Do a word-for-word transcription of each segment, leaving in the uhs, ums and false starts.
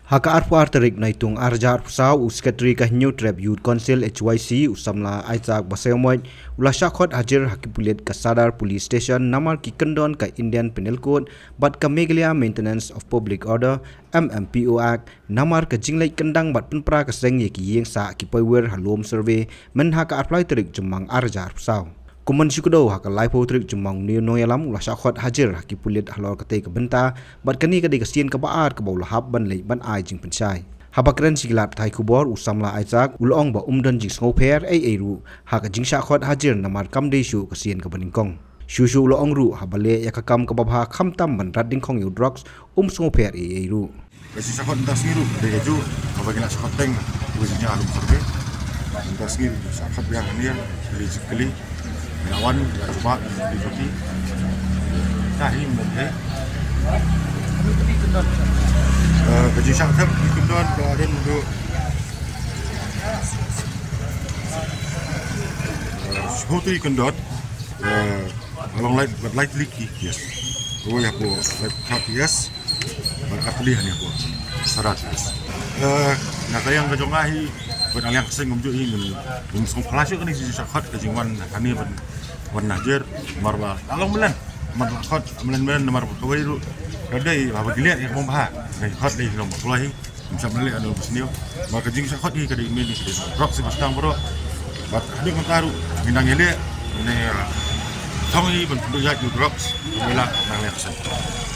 Ha ka arphew ar tarik Naitung arhajar arphew saw, u Secretary ka Hynñiewtrep Youth Council, H Y C, u samla Isaac Basaiawmoit, u la shah khot hajir ha ki pulit ka Sadar Police Station namar ki kyndon ka Indian Penal Code bad ka Meghalaya Maintenance of Public Order, M M P O Act, namar ka jingleit kyndang bad pynpra ka seng ïa ki ïing sah ki poiwir ha Lum Survey mynha ka arphew lai tarik Jymmang arhajar arphew saw. Kum ban shu kdew, ha ka laiphew tarik Jymmang une u nongïalam u la shah khot hajir ha ki pulit halor katei ka bynta, bad kane ka dei ka sien kaba ar kaba u la hap ban leit ban ai jingpynshai. Haba kren sha ki lad pathai khubor, u samla Isaac u la ong ba um don jingsngewpher ei ei ruh ha ka jingshah khot hajir namar kam dei shuh ka sien kaba nyngkong. Shuh shuh u la ong ruh haba leh ïa ka kam kaba bha khamtam ban rat dyngkhong ïa u drugs, um sngewpher ei ei ruh. Ka jingshah khot mynta sngi ruh ka dei kajuh, haba ngi la shah khot teng, ka jingshah Lum Survey. Mynta sngi ruh shah khot biang hangne, kali jingkali. Ngi la wan, ngi la jubab, ngi la jubab. Ka hi mynta. Eh, ka jingshah thep ki kyndon ka don ruh. Eh, shu tu ki kyndon. Eh, along lai, bad lai tylli ki case. Ruh ïa ko lai ka case. Bad ka tylli hangne ko Sadar case. Eh, na ka liang ka jong nga hi, bad na liang ka seng kumjuh hi, ngin, ngin sngewphylla shuh kane ka jingshah khot ka jingwan hangne ban wan hajir, namar ba ka long mlien, namar ba khot mlien mlien, namar ba kawei ruh ka dei ba, ba ki leh ïa ka bym bha. Ka khot dei ka long ba kloi hi. Ngim shym la leh ïa kano ka sniew. Ba ka jingshah khot hi ka dei mynta ka dei drugs hi ba sdang baroh. Bad haduh mynta ruh ngi nang ïaleh, ngi nang ïa thong hi ban pynduh ïa ki drugs. Ngi la nang leh ka sniew.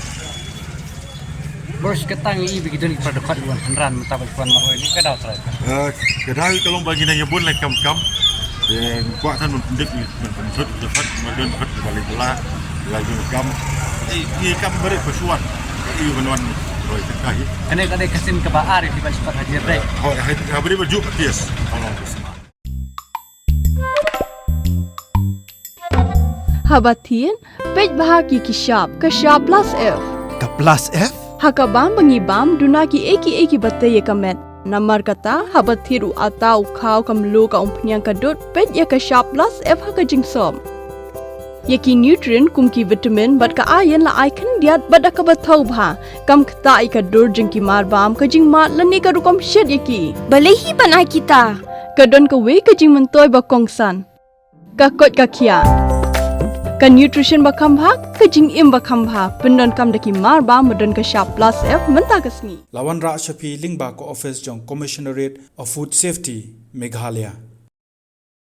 Bos, kata ngi i ba ki don ki para dkhot wan hynran mynta ba ki wan marwei, ni ka daw trai. Eh, ka daw hi ka long ba ngi nang ïa bun lai kam kam. Te ngi kwah than ban pyndep, ban pynthut ïa ki dkhot, ban don dkhot ba lai bala, lai jong kam. Eh, i kam barit ba shu wan. Ka i ban wan roi ka hi. Kane ka dei ka sien kaba ar ïa ki ba shu khot hajir dei. Hoi, hoi, haba dei ba juk ka tias. Haba thied, peit bha ki ki shap, ka shap plus F. Ka plus F? Ha ka bam ba ngi bam, duna kiei kiei kiba tei ïa ka met. Namar kata, haba thied u atta, u khaw, ka mluh, ka umphniang, ka dud, peit ïa ka shap plus F ha ka jingsop. Ïa ki nutrient kum ki vitamin bad ka iron la ai khyndiat bad da kaba thaw bha. Kam ktah ïa ka dur jong ki mar bam, ka jingmad lane ka rukom shet ïa ki. Balei hi ban ai kita? Ka don kawei ka jingmyntoi ba kongsan. Ka koit ka khiah. Ka nutrition ba kham bha, ka jingim ba kham bha. Pyndonkam da ki mar bam ba don ka shap plus F mynta ka sngi. La wanrah sha phi lyngba ka office jong Commissionerate of Food Safety, Meghalaya.